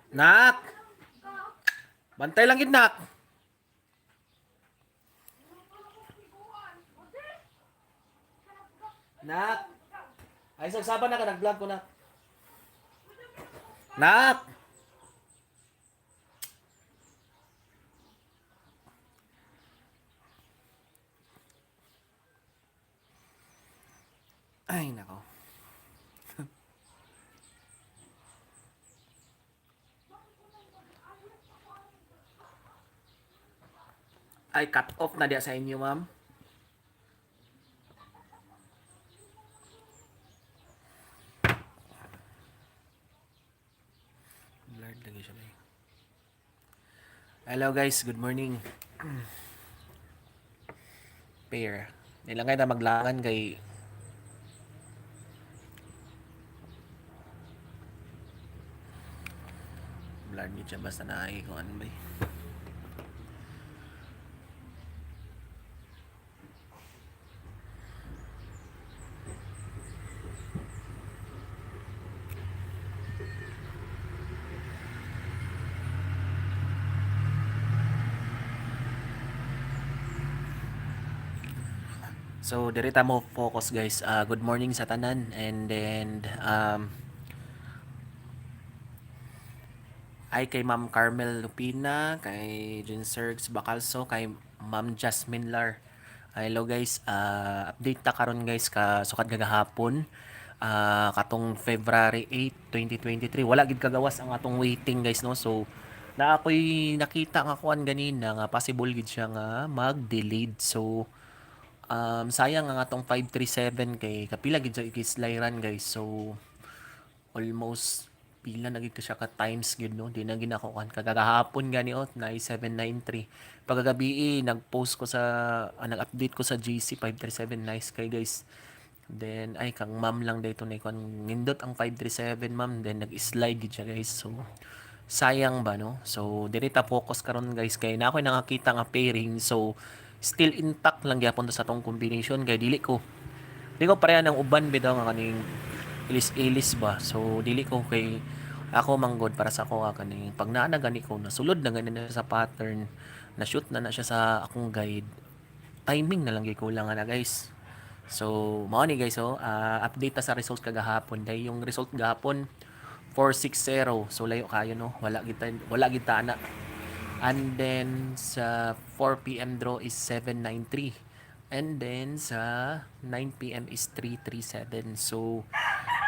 Nak! Bantay lang gid, nak. Nak! Ay, sagsaba na ka, nag-vlog ko na. Nak! Ay, nako. Ay, cut off na diya sa inyo, ma'am. Blurred lagi siya ba eh. Hello guys, good morning. Pair. Nilangay na maglangan kay blurred ni siya basta na ay kung ano ba eh. So, direta mo focus guys. Good morning sa tanan and then ay kay Ma'am Carmel Lupina, kay Jean Sergs Bacalso, kay Ma'am Jasmine Lar. Hello guys, update ta karon guys ka sukad gagahapon. Katong February 8, 2023. Wala gid kagawas ang atong waiting guys, no. So na ako'y nakita nga kuan ganina nga possible gid siya nga mag-delayed. So sayang ang atong 537 kay kapila gid sa ikislay-ran guys. So almost pila na gid ka siya ka times gid, no. Di na gid ako kan kagahapon gani oh 9793. Pagkagabi eh, nag-post ko sa nag-update ko sa GC 537, nice kay guys. Then ay kang ma'am lang dito na kon nindot ang 537 ma'am, then nag-slide gid siya guys. So sayang ba, no? So diri ta focus karon guys kay na ako'y nakakita nga pairing, so still intact lang gyapon to sa tong combination kay dili ko di ko pareha ng uban bitaw nga kaning ilis-ilis ba. So dili ko kay ako manggod para sa ako kaning pag naa na gani ko nasulod na gani na sa pattern, na shoot na na siya sa akong guide, timing na lang gyud kulang na guys. So mao ni guys, oh, update ta sa result kagahapon dahil yung result gahapon 460, so layo kayo, no. Wala gid ta ana. And then sa 4 p.m. draw is 793 and then sa 9 p.m. is 337. So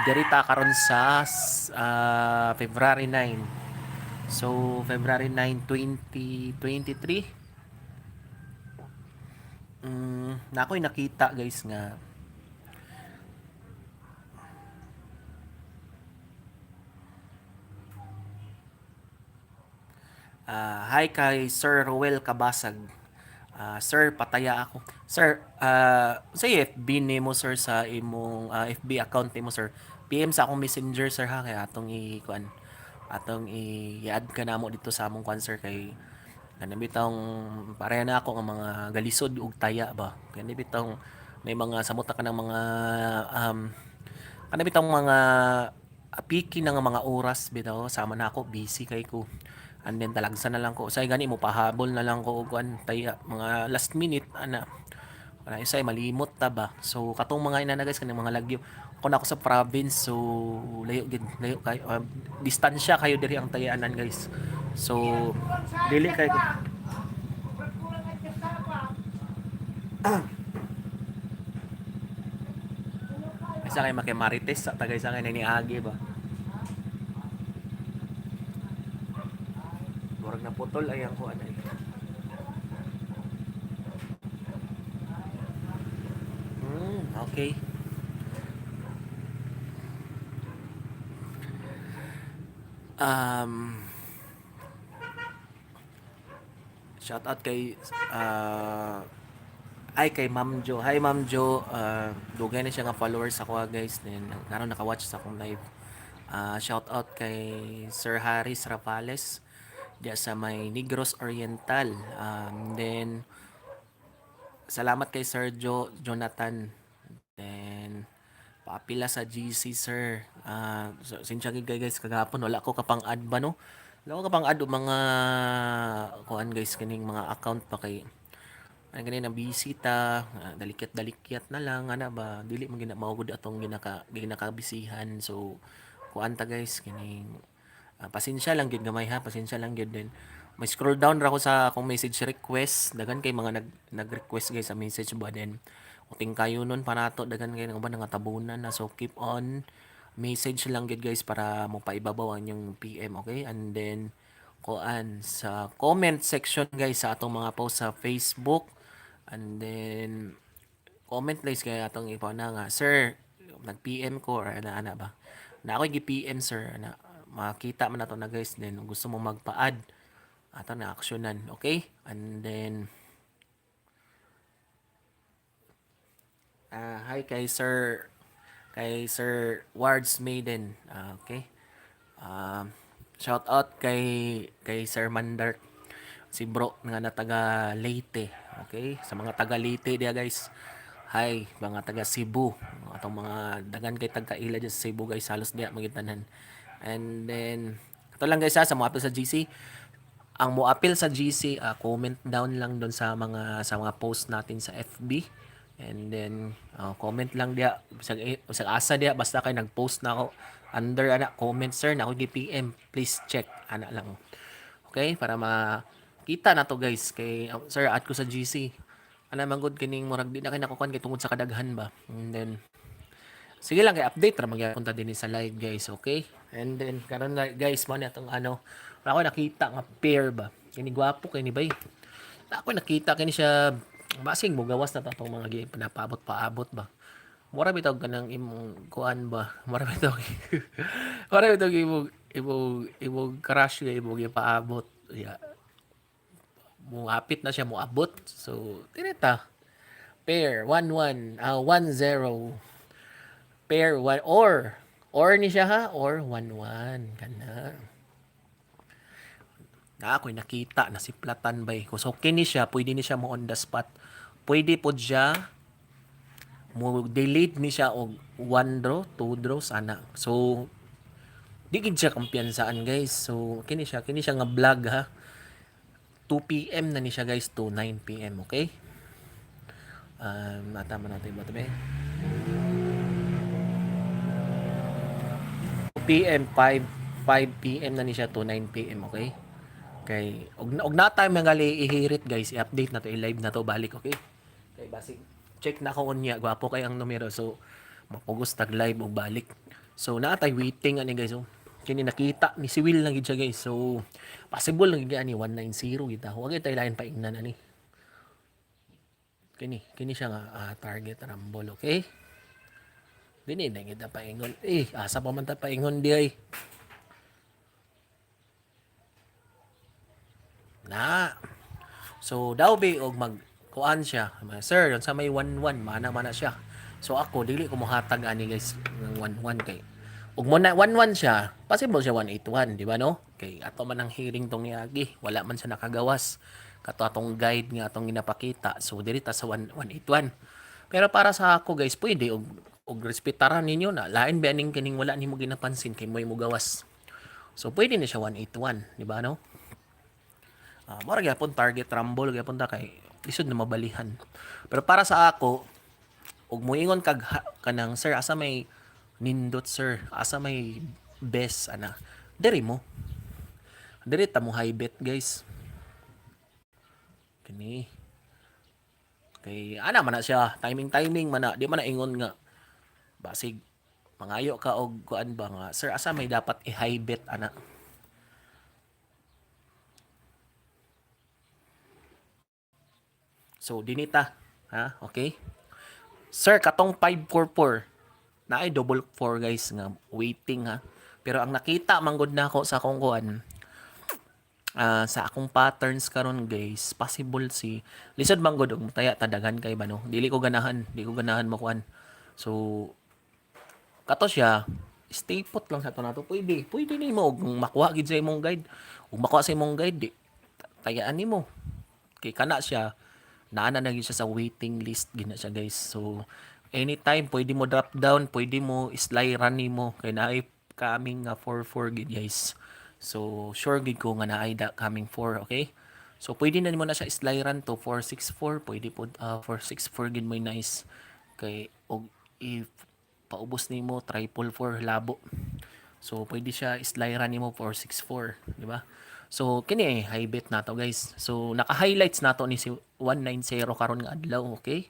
diri ta karon sa February 9. So February 9, 2023, na ako'y nakita guys nga hi kay Sir Roel Kabasag. Sir, pataya ako. Sir, sa FB nimo sir, sa imong FB account nimo sir. PM sa akong Messenger sir ha, kay atong i kuan atong i-add ka namo dito sa among kuan sir, kay kanang bitawng pareha na ako ang mga galisod og taya ba. Kani bitawng may mga samot ka ng mga kanang bitawng mga apiki na nga mga oras bitaw, sama na ako busy kay ko. And then talagsa na lang ko. Say gani mo pahabol na lang ko og kuan taya mga last minute ana. Wala usay malimot ta ba. So katong mga inana guys, kanang mga lagyo. Ako na ako sa province, so layo gid, layo kayo, distansya kayo diri ang tayaanan guys. So dili kay ko. Isa kay makimarites sa tagay sa kay niagi ba. Murag na putol ay ang kuan ay. Okay. Shout out kay ay kay Ma'am Jo. Hi Ma'am Jo, dugay na siya nga followers ako guys. Then karon naka-watch sa akong live. Shout out kay Sir Harris Rafales diya sa may Negros Oriental. Then salamat kay Sir Jo Jonathan. Then paapila sa GC sir. So, sinsya gid kay guys kagahapon wala ko kapang add ba, no. Wala ko pang add og mga kuan guys, kining mga account pa kay ang gani na busy ta, dalikyat-dalikyat na lang ana ba, dili man gina mao gud atong ginakabisihan. So kuan ta guys, kining pasensya lang gyud gamay ha, pasensya lang gyud. Then may scroll down ra ko sa akong message request, daghan kay mga nag-request guys sa message ba, then uting kayo nun pa nato, daghan kay nga ba tabunan na. So keep on message lang gyud guys para mo paibabaw ang inyong PM, okay? And then kuan sa comment section guys sa atong mga post sa Facebook, and then comment guys kay atong ipa na nga, "Sir, nag-PM ko," or ana ana ba na, "Ako gi-PM sir," ana, makita man nato na guys. Then gusto mo magpa-add, ato na aksyonan, okay? And then hi kay Sir Wards Maiden. Okay, shout out kay Sir Mandark, si bro nga na taga Leyte. Okay, sa mga taga Leyte diya guys, hi. Mga taga Cebu, atong mga dagan kay tagkaila dyan sa Cebu guys, halos diya magitanan. And then ito lang guys ha, sa mga apil sa GC, ang mo-apil sa GC, comment down lang doon sa mga post natin sa FB. And then comment lang diya bisag bisag asa diya, basta kay nag-post na ako under ana, comment, "Sir, na ako gi-PM, please check," ana lang. Okay, para makita na to guys kay "Sir, add ko sa GC." Ana man gud, kining murag di na kay nakukuan kay tungod sa kadaghan ba. And then sige lang kay update ra magyapon ta dinhi sa live guys, okay? And then karon na guys, mo ni atong ano, wala ko nakita nga pair ba. Kini gwapo kay ni bay. Ako nakita kini siya, basing mugawas na to atong mga pinapaabot paabot ba. Mura bitaw kanang imong kuan ba. Mura bitaw imong crush nga imong ipaabot. Yeah. Muapit na siya moabot. So tinita. Pair 1-1, 1-0. Pair 1 or ni siya ha, or 1-1 kana. Na ako'y nakita na si Platan bay. So kini siya, pwede ni siya mo on the spot. Pwede pod siya mo delete ni siya og 1 draw, 2 draws ana. So di gid siya kumpiyansaan guys. So kini siya nga vlog ha. 2 PM na ni siya guys to 9 PM, okay? Natama natin ba ito ba? 2 PM, 5 PM na ni siya to 9 PM, okay? Kay og na time nga ihirit guys, i-update na to, i-live na to balik, okay? Kay basig check na ko unya, gwapo kay ang numero, so mapugos tag live og balik. So naa tay waiting ani guys, oh. Kini nakita ni si Will lang gid siya guys. So possible lang gid ani 190 gid ta. Wa gid tay lain paingnan ani. Kini siya nga target rumble, okay? Dini na gid ta paingon. Eh, asa pa man ta paingon di ay. Na. So daw be og mag kuan siya, "Sir, sa may 11 mana mana siya." So ako dili ko mohatag ani guys ng 11 kay ug mo na 11 siya, possible siya 181, di ba no? Kay ato man ang hearing tong niagi, wala man siya nakagawas. Kato atong guide nga atong ginapakita. So diri ta sa 1, 181. Pero para sa ako guys, pwede og respetaran ninyo na lain ba aning kining wala nimo ginapansin kay mo'y mogawas. So pwede na siya 181, di ba no? Mora gyapon target rumble gyapon ta kay lisod na mabalihan. Pero para sa ako, ug moingon kag kanang, "Sir, asa may nindot sir, asa may best," ana. Diri mo. Diri ta mo high bet guys. Kini. Kay ana man na siya, timing timing man na, di man na ingon nga basig mangayo ka og kuan ba nga, "Sir, asa may dapat i-high bet," ana. So dinita, ha? Okay? Sir, katong 544 naay double 4 guys nga waiting ha. Pero ang nakita manggod na ako sa akong kuan, sa akong patterns karon guys, possible si lisod manggod og taya tadagan kay ba no. Dili ko ganahan, di ko ganahan makuan. So kato siya, stay put lang sa to nato. Pwede nimo og makuha gid sa imong guide. Ug makuha sa imong guide, di tayaan nimo. Kay kana siya, naana na gyud siya sa waiting list gina siya guys. So anytime pwede mo drop down, pwede mo slide run nimo kay naay coming nga 4-4 gid guys. So sure gid ko nga naay da coming 4, okay? So pwede na nimo na siya sliran to 464, pwede pod 464 gid mo, nice kay og if paubos nimo 444 labo. So pwede siya sliran nimo 464, di ba? So kini high bet nato, guys. So naka-highlights nato ni si 190 karon nga adlaw, okay?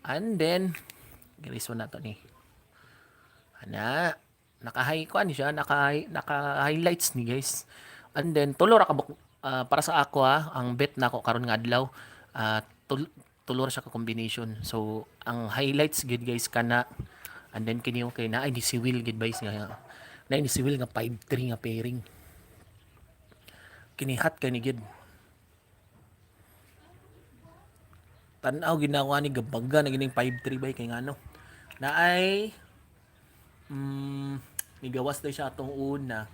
And then giriso nato ni. Ana, naka-high ko ano siya, naka highlights ni, guys. And then tulo ra ka para sa ako ha, ang bet nako karon nga adlaw, tulo ra siya ka combination. So ang highlights gid, guys, kana and then kini, okay na ay ni si Will gid, guys, nga na ni si Will nga 5-3 nga pairing. Kini hot kay ni gid. Tan-aw ginawa ni gabaga na gining 5-3 bay kay ngano. Na ay nigawas na siya atong una.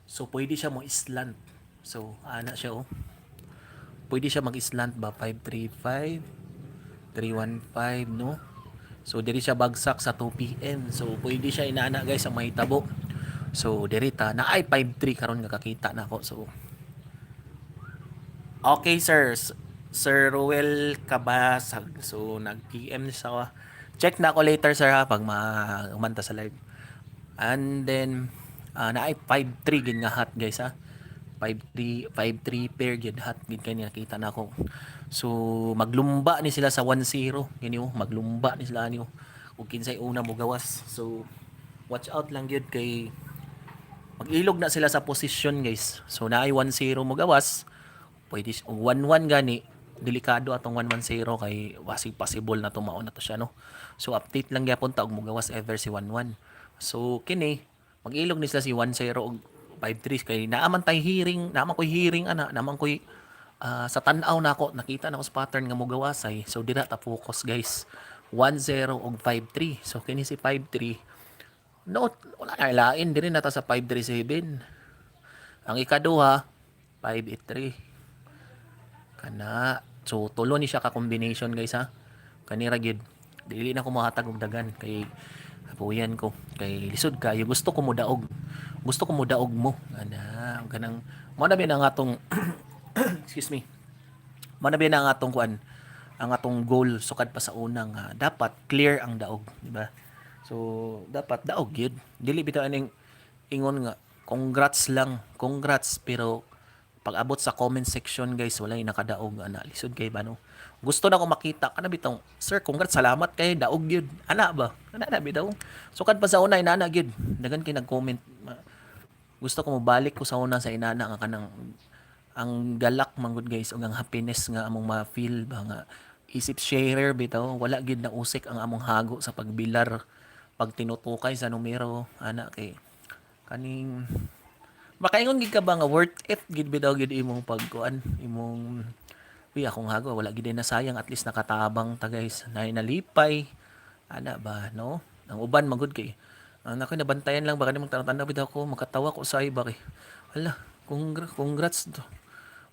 So pwede siya mo slant. So ana siya oh. Pwede siya mag-slant ba 535 315, no? So diri siya bagsak sa 2 PM. So pwede siya inana, guys, ang mahitabo. So diri ta na ay 53 karon nga kakita na ako. So okay, sir. Sir Ruel Kabasag. So nag-PM siya. Check na ako later, sir, ha, pag maumanta sa live. And then naay 5-3 gid nga hot, guys, ha. 5-3 5-3 pair gid, hot gid kay nakita na ako. So maglumba ni sila sa 1-0 gini oh, maglumba ni sila ani oh. Ug kinsay una mo gawas. So watch out lang gyud kay mag-ilog na sila sa posisyon, guys. So naay 1-0 mo gawas, pwede og 1-1 gani, delikado atong 1-1-0 kay wasig possible na tumaon na to siya, no. So update lang gyapon ta og mogawas ever si 1-1. So kini mag-ilog ni sila si 1-0 og 5-3 kay naa man tay hearing, naa man koy hearing ana, naa man koy sa tan-aw nako, nakita nako sa pattern nga mogawasay. So dira ta focus, guys. 1-0 og 5-3. So kini si 5-3, no, wala na lain diri na ta sa 5-3-7. Ang ikaduha 5-8-3 kana. So tulo ni siya ka combination, guys, ha. Kanira gyud. Dili na ko mohatag og dagan kay apuyan ko kay lisod kayo. Gusto ko mo daog. Gusto ko mo daog mo. Ana, kanang mo na ba ang atong, excuse me. Mo na ba ang atong kuan, ang atong goal sukad pa sa una nga dapat clear ang daog, di ba? So dapat daog gyud. Dili bitaw aning ingon nga congrats lang, congrats, pero pag abot sa comment section, guys, walay nakadaog ana, lisod kay ba, no? Gusto na ko makita kana bitong, "Sir, congrats, salamat kay daog gyud." Ana ba? Ana na bitaw. Sukad pa sa una inana gyud. Dagan kay nag-comment. Gusto ko mobalik ko sa una sa inana nga kanang ang galak man gud, guys, ug ang happiness nga among ma-feel ba nga isip sharer bitaw, wala gid na usik ang among hago sa pagbilar, pag tinutukay sa numero ana, kay kaning makaingon gid ka ba nga worth it gid bitaw gid imong pagkuan, imong, "Uy, akong hago wala gid na sayang, at least nakatabang ta, guys, na nalipay," ana ba, no? Ang uban magud kay anak ko nabantayan lang ba kanimo tanaw bitaw ko makatawa ko sa iba kay hala, congrats to.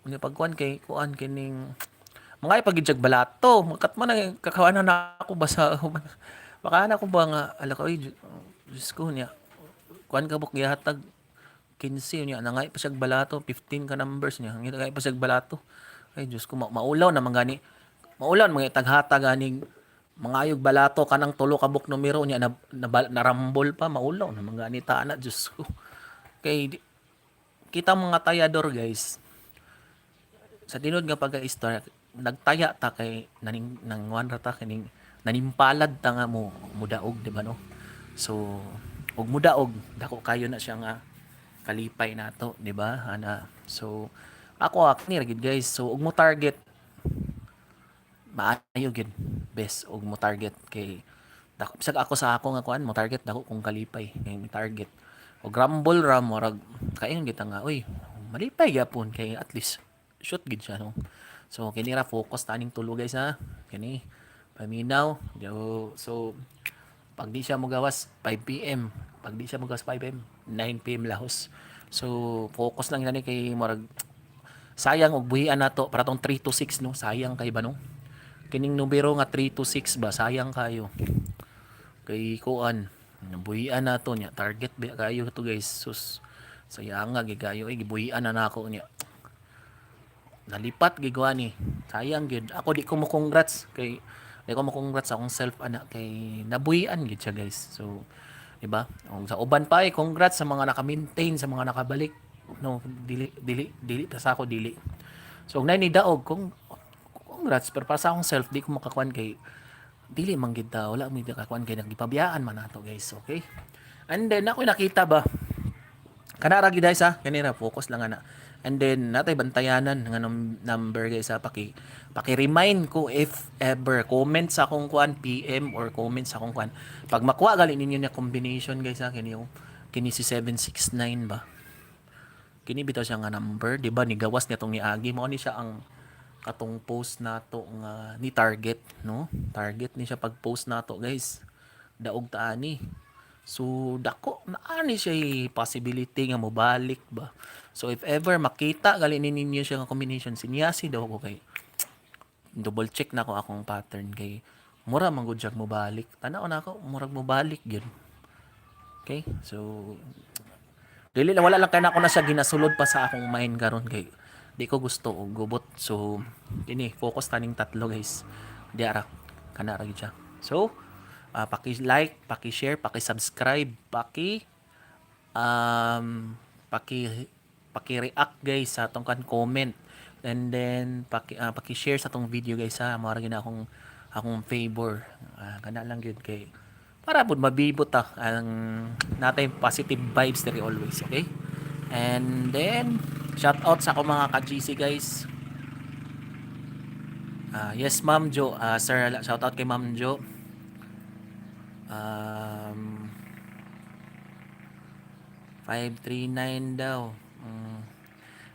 Unya pagkuan kay kuan kining mga pagidjag balato makat man na kakawanan na ako basa baka na ko ba nga ala ko, "Oy, Diyos ko," niya kuan ka buk gihatag 15 niya nangay pa siyag balato, 15 ka numbers niya ngay pa siyag balato. Ay, Diyos ko, maulaw naman gani, maulaw mga taghatag ganing mangayog balato kanang tulo ka buk numero niya na, na, narambol pa, maulaw naman gani ta ana, Diyos ko, kay kita mga tayador, guys, sa tinud nga pagka-istorya, nagtaya ta kay naning nangwan ra ta kining nanimpalad ta nga mo mudaog, di ba, no? So og mudaog, dako kayo na siya nga kalipay nato, di ba, ana? So ako kini ra gid, guys. So og mo target, maayo gid, best og mo target kay dako bisag ako sa ako nga kuan mo target, dako kong kalipay kay mo target og rumble ra, murag kaingon kita nga, "Uy, malipay gyapon kay at least shoot gid siya," no? So kini ra focus ta aning tulo, guys, ha. Kini paminaw. So pag di siya mogawas 5 PM, pag di siya mogawas 5 PM, 9 PM lahos. So focus lang gani kay murag sayang og buhian nato para tong 3 to 6, no? Sayang kay ba, no? Kining numero nga 3 to 6 ba, sayang kayo kay kuan buhian nato niya, target ba kayo to, guys. Sus. Sayang nga gigayo eh, gibuhian na nako niya. Nalipat gigwa ni. Sayang gid. Ako, di ko mo congrats kay di ko mo congrats akong self ana kay nabuhian gid siya, guys. So, di ba? Kung sa uban pa eh, congrats sa mga naka-maintain, sa mga nakabalik. No, dili dili dili ta sa ako, dili. So, kung ni daog kung congrats, pero para sa akong self, di ko makakuan kay dili man gid ta, wala mi kakuan kay nagipabiyaan man nato, guys, okay? And then ako nakita ba kana ra gid, guys, ha, kanira focus lang ana. And then natay bantayanan nga number, guys, ha. Paki paki-remind ko if ever, comment sa akong kuan, PM or comment sa akong kuan pag makuha gali ninyo na combination, guys, ha. Kini yung kini si 769 ba, kini bitaw siya nga number, di ba? Ni gawas niya tong niagi, mao ni siya ang katong post nato nga ni target, no? Target ni siya pag post nato, guys. Daog ta ani. So dako na ani siya possibility nga mobalik ba. So if ever makita gali ni ninyo siya nga combination, sinyasi daw ko kay double check na ko akong pattern kay mura man gud siya mobalik. Tanaw na ako, murag mobalik gyud. Okay, so dili lang, wala lang kay na ako na siya ginasulod pa sa akong mind karon kay di ko gusto og gubot. So kini focus taning tatlo, guys. Di ara kana ra gyud siya. So paki-like, paki-share, paki-subscribe, paki paki-react, guys, sa atong kan comment and then paki-share sa atong video, guys, ha. Mao ra gyud na akong akong favor. Kana lang gyud kay para pud mabibot ta ang natay positive vibes diri always, okay? And then shout out sa akong mga ka-GC, guys. Yes, Ma'am Jo. Sir, shout out kay Ma'am Jo. 539 daw.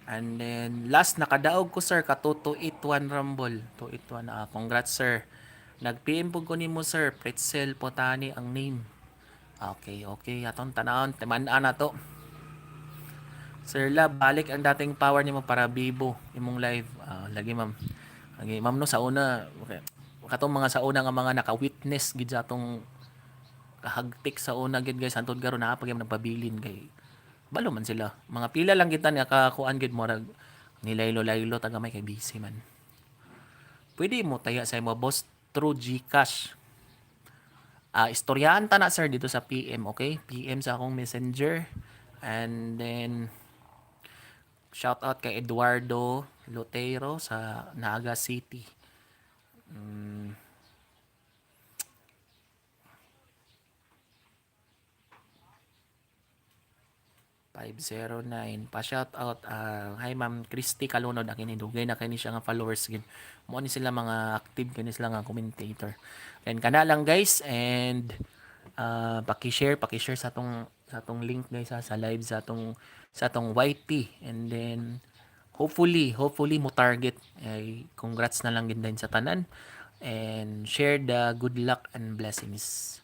And then last nakadaog ko, sir, kato 281 Rumble. 281. Congrats, sir. Nag-PM po ko nimo, sir. Pretzel Potani ang name. Okay. Atong tanawon, timan-an na to. Sir La, balik ang dating power nimo para bibo imong live. Lagi, ma'am. Lagi, ma'am, no, sa una, okay. Katong mga sa una nga mga naka-witness gid sa atong kahagtik sa una gid, guys, hantod karon naa pa gyud nagpabilin kay balo man sila. Mga pila lang kita nga kakuan gid, murag nilaylo-laylo taga may kay busy man. Pwede mo taya sa imo, boss, through GCash. Istoryahan ta na, sir, dito sa PM, okay? PM sa akong Messenger. And then shout out kay Eduardo Lotero sa Naga City. 509 pa shout out. Hi, Ma'am Christy Kalunod, akin dugay na kini siya nga followers gid mo ni sila, mga active kini sila nga commentator. And kana lang, guys, and paki-share sa atong link, guys, ha, sa live sa atong YT. And then hopefully hopefully mo target ay congrats na lang gid din sa tanan and share the good luck and blessings.